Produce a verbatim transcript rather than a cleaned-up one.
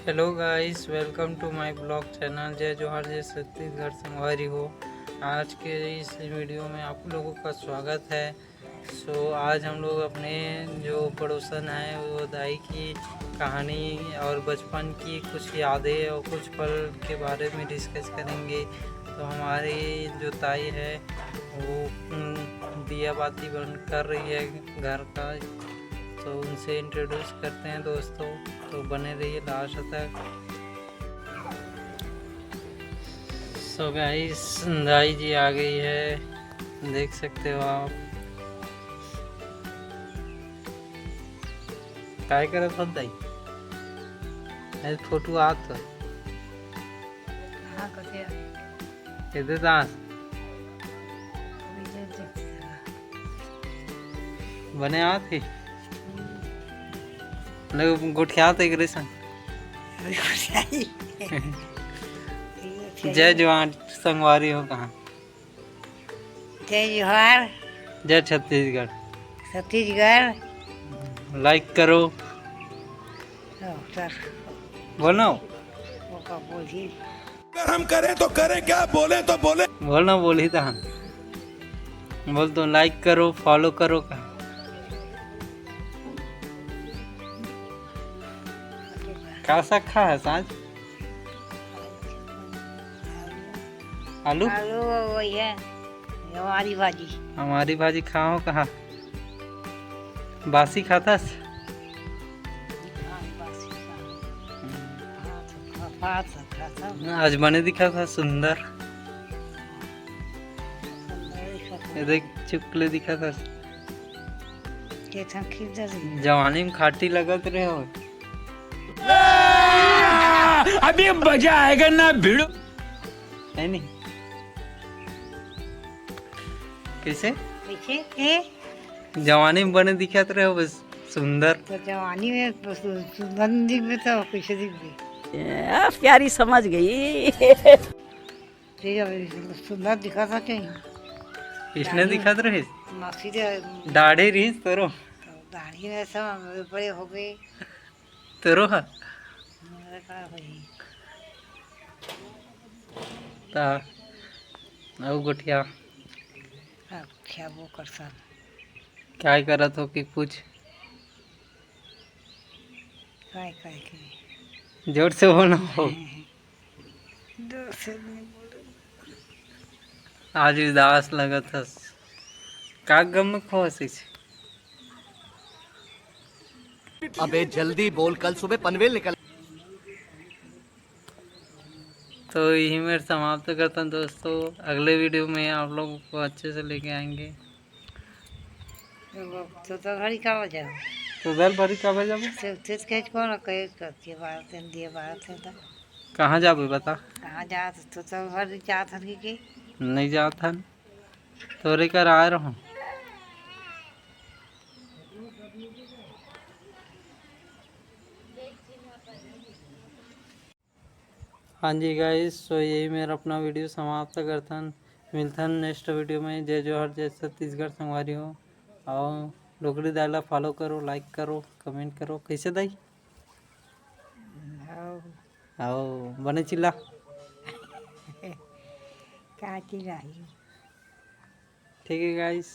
Hello guys, welcome to my blog channel जय जोहार जय छत्तीसगढ़ संगवारी हो। आज के इस वीडियो में आप लोगों का स्वागत है। सो आज हम लोग अपने जो पड़ोसन है वो दाई की कहानी और बचपन की कुछ यादें और कुछ पल के बारे में डिस्कस करेंगे। तो हमारी जो ताई है वो हम्म, दिया बाती बन कर रही है घर का। तो उनसे इंट्रोड्यूस करते हैं दोस्तों, तो बने रहिए लास्ट तक। सो गाइस, दाई जी आ गई है, देख सकते हो आप। काय करत हो दाई? अरे फोटो आत हो। हाँ, कथे। ये दे दास। बने आत हे। मतलब गोठियात एकरे संग। जय जवान संगवारी हो कहाँ। जय जोहार। जय छत्तीसगढ़। छत्तीसगढ़। लाइक करो। ओ, सर। बोलो। वो का बोली। अगर हम करें तो करें क्या, बोले तो बोले। बोल ना, बोल ही तो हम। बोल तो लाइक करो, फॉलो करो का। का साग खा है साँझ? आलू? आलू वही है, हमारी भाजी। हमारी भाजी खाओ कहाँ? बासी खाथस? हाँ, बासी खा। हाँ, तो खा, खा, खा, खा, खा। आज बने दिखा था सुंदर। सुंदर दिखा था। ये देख चुकले दिखा था। ये था खिदर ही। जवानी में खाटी लगत रहे हो। अभी मजा आएगा ना भिड़ू। है नहीं? कैसे? कैसे? ए? जवानी में बने दिखत रहे हो बस सुंदर। तो जवानी में बस सुंदर दिखबे तो कैसे दिखबे? ए, प्यारी समझ गई। ठीक है, सुंदर दिखा था कहीं। इसने दाढ़ी दिखत रहे? मासी दे दाढ़ी रही तोरो। दाढ़ी में सब बड़े हो गए। तोरो हा? हमारा का होई? ता, अउ गोठिया? अब क्या वो कर सन? काय करत हो कि कुछ? काय, काय के? जोर से बोलो। जोर से नहीं बोले। आज उदास लगत हस। का गम में खो हसीस? अबे जल्दी बोल, कल सुबह पनवेल निकल। तो यही मेरे समाप्त करता हूँ दोस्तों, अगले वीडियो में आप लोगों को अच्छे से लेके आएंगे। तो तो घड़ी का बजा? तो दल भरी का बजा? तो तेज कह कौन कहे करती है बात है, दिए बात है तो। कहाँ जाबे बता? कहाँ जा? तो तो घर जात हन कि? नहीं जात हन। तोरे कर आए रहूँ। हाँ जी गाइस, सो यही मेरा अपना वीडियो समाप्त करथन। मिलथन नेक्स्ट वीडियो में। जय जोहार, जय छत्तीसगढ़ संगवारी हो। और डोकरी दाई ला फॉलो करो, लाइक करो, कमेंट करो। कैसे दाई? हाँ। आओ, बने चिल्ला। का चिल्लाई? ठीक है गाइस,